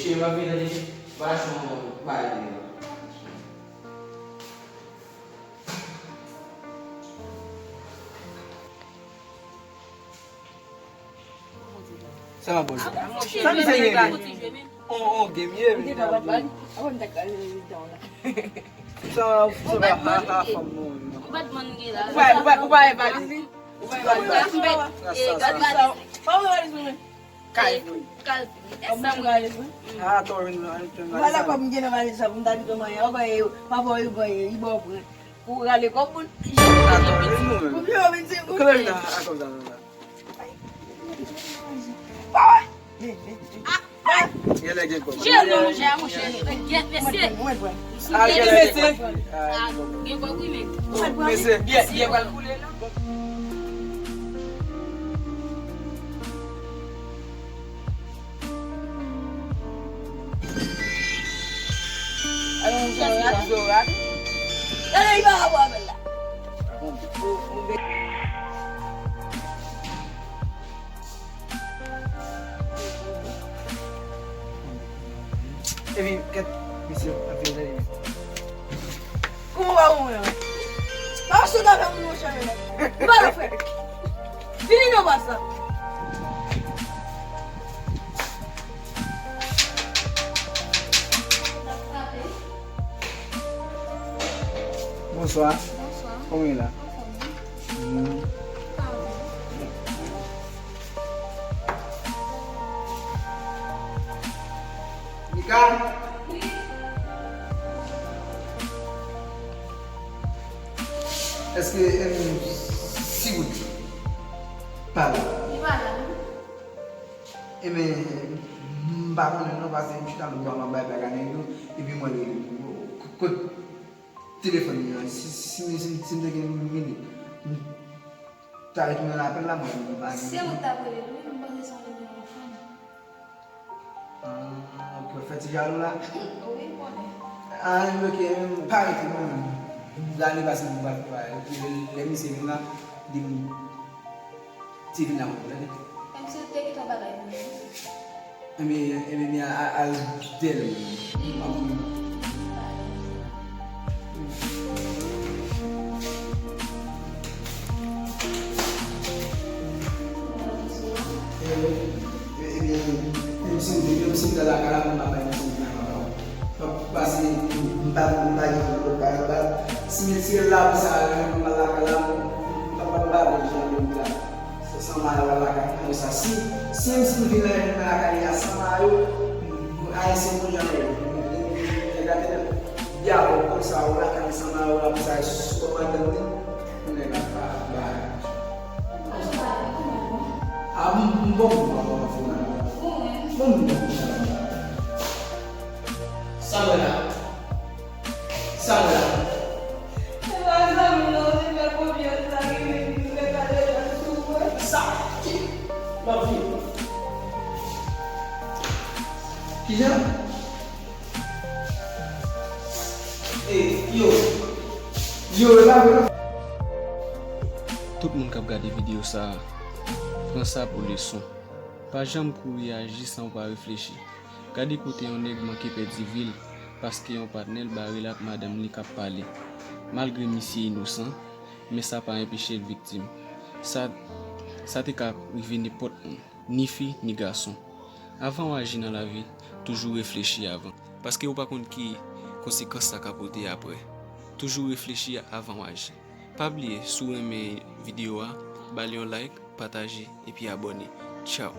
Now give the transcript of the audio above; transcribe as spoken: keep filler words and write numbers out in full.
Mesye, m ap vin tande. M al achte yon bagay pou nou. Sa va, bòs? Sa misye gen? On, on, game ye, men. Sa, sa, sa, ha, ha, fanm nou, non. Ou pa, ou pa, ou pa wè valiz li? Ou pa wè valiz li? Sa, sa, sa. Kay. Kay. Ah, atò, vin, vin, vin. Vwala kòb m gen nan valiz sa pou m ta kite w manyen. Ou bay, papa w, li bay, li ba w pran. Pou w rale kòb moun. Atò, vin, nou, men. Pou m jwe vennsenk goud. Kòman vin, ah, kòm sa, kòm sa. Pa wè. Gen lè gen kòb. Jere, monchè, monchè. Gen, mesye. Mwen, mwen, mwen. Sou gen, mesye. Ah, gen kòb, wi, men. Mesye, biyè, biyè pral koule, la. Alon, Zorat. Gade, li pa rapò avè l la. Epi, kèt, misye ap vin tande. Kouman w wè mwen an? Pa sot avè m, monchè. Ou pa la frè. Vini nan baz la. Bonswa. Bonswa. Kòman w ye la? Anfòm, wi. Mm. Mika? Wi. Èske, em, Siwood pa la? Li pa la, non. Ebyen, m pa konnen non, paske m chita nan bwa, m ap bay blag a nèg yo, epi mwen rele. Kot telefòn li an? Si, si, si, si m te gen minit, m ta retounen apèl la, mwen, m pa gen. Se ou t ap rele l, wi, m panse se yon nimewo fanm. Ah, ok, w fè ti jalou la? Wi, m konnen. Ah, ok, pa rete, mwen, m prale paske m pa, pa, lè misye vin la, di m, Ti vin la mwen, tande. Menm si w te kite yon bagay pou mwen. Ebyen, ebyen, al, al dèyè l mwen. Ebyen, menm si w vle, menm si w ta lakay la, mwen pa bay misye vin la. Paske m pa, m pa gen lòt bagay la. Si m retire l la pou sa, m al lakay la, m pa, m pa, m pa vle jan de la. San mayo al lakay mwen sa. Si, si m, si m vin la, vin lakay li a san mayo, Ayisyen moun jan yo. Nèg la te byen avè w konsa, ou lakay li san mayo la pou sa, sou madanm li, nèg la pa bay. A, m, m bon, m bon, m bon, m bon. Bon, m bon, m bon. Sa mwen la. Sa mwen la. Se pa zanmi non, se fè konfyans la ki vin met ale la sou mwen. Sa ki? M ap vini. Kijan? E, yo. Yo, e pa vre non. Tout moun k ap gade videyo sa a, pran sa pou leson. Pa janm kouri aji san w pa reflechi. Gade kote yon nèg manke pèdi vi l paske yon patnè l bare l ak madanm li k ap pale. Malgre misye inosan, men sa pa enpeche l viktim. Sa, sa te ka rive nenpòt moun, ni fi, ni gason. Avan w aji nan lavi, toujou reflechi avan. Paske ou pa konn ki konsekans sa ka pote apre. Toujou reflechi avan w aji. Pa bliye, si w renmen videyo a, ba l yon like, pataje, epi abòne. Tchaw!